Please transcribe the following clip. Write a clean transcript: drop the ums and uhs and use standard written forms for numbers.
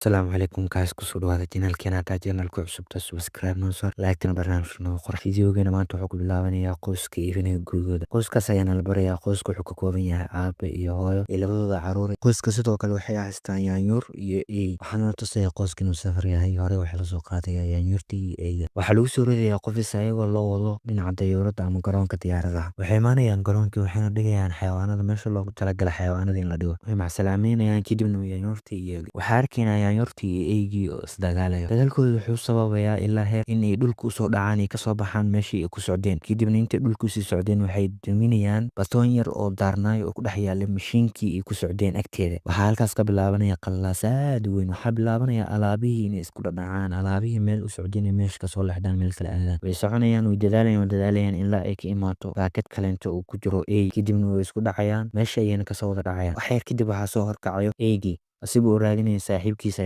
Asalaamu calaykum guys, kusoo dhawaada channelkeena. Hadaa channelka cusub, subscribe noo saar, like-tana barnaamijka noogu qor. Videogeena maanta wuxuu ku bilaabanayaa qoyska iibinaya gurigooda. Qoyskaas ayaana la barayaa. Qoyska wuxuu ka kooban yahay aabe iyo hooyo iyo labadooda caruur. Qoyska sidoo kale waxay haystaan yaanyuur iyo ey. Waxaana la tusaya qoyska inuu safar yahay. Hore waxaa lasoo qaadaya yaanyuurtii iyo eyga. Waxaa lagu soo ridayaa qofis ayagoo loo wado dhinaca dayuuradda ama garoonka diyaaradaha. Waxay imaanayaan garoonkii, waxayna dhigayaan xayawaanada meesha loogu talagalay xayawaanada in la dhigo. Way macsalaameynayaan. Kadibna yaanyuurtii iyo waxaa arkaynaa yaanyuurtii iyo eygii oo isdagaalayo. Dagaalkooda wuxuu sababayaa ilaa heer in ay dhulka usoo dhacaan ay kasoo baxaan meeshii ay ku socdeen. Kadibna intay dhulka usii socdeen, waxay duminayaan batoon yar oo daarnaayo oo ku dhex yaalay mashiinkii ay ku socdeen agteeda. Waxaa halkaas ka bilaabanaya qallalaas aad u weyn. Waxaa bilaabanaya alaabihii inay isku dhadhacaan, alaabihii meel u socdeen inay meesha kasoo leexdaan, meel kale aadaan. Way soconayaan, way dadaalayaan, way dadaalayaan ilaa ay ka imaato baakad kaleento uu ku jiro ey. Kadibna way isku dhacayaan, meesha ayayna kasoo wada dhacayaan. Wax yar kadib waxaa soo horkacayo eygii asigoo raadinaya saaxiibkiisa.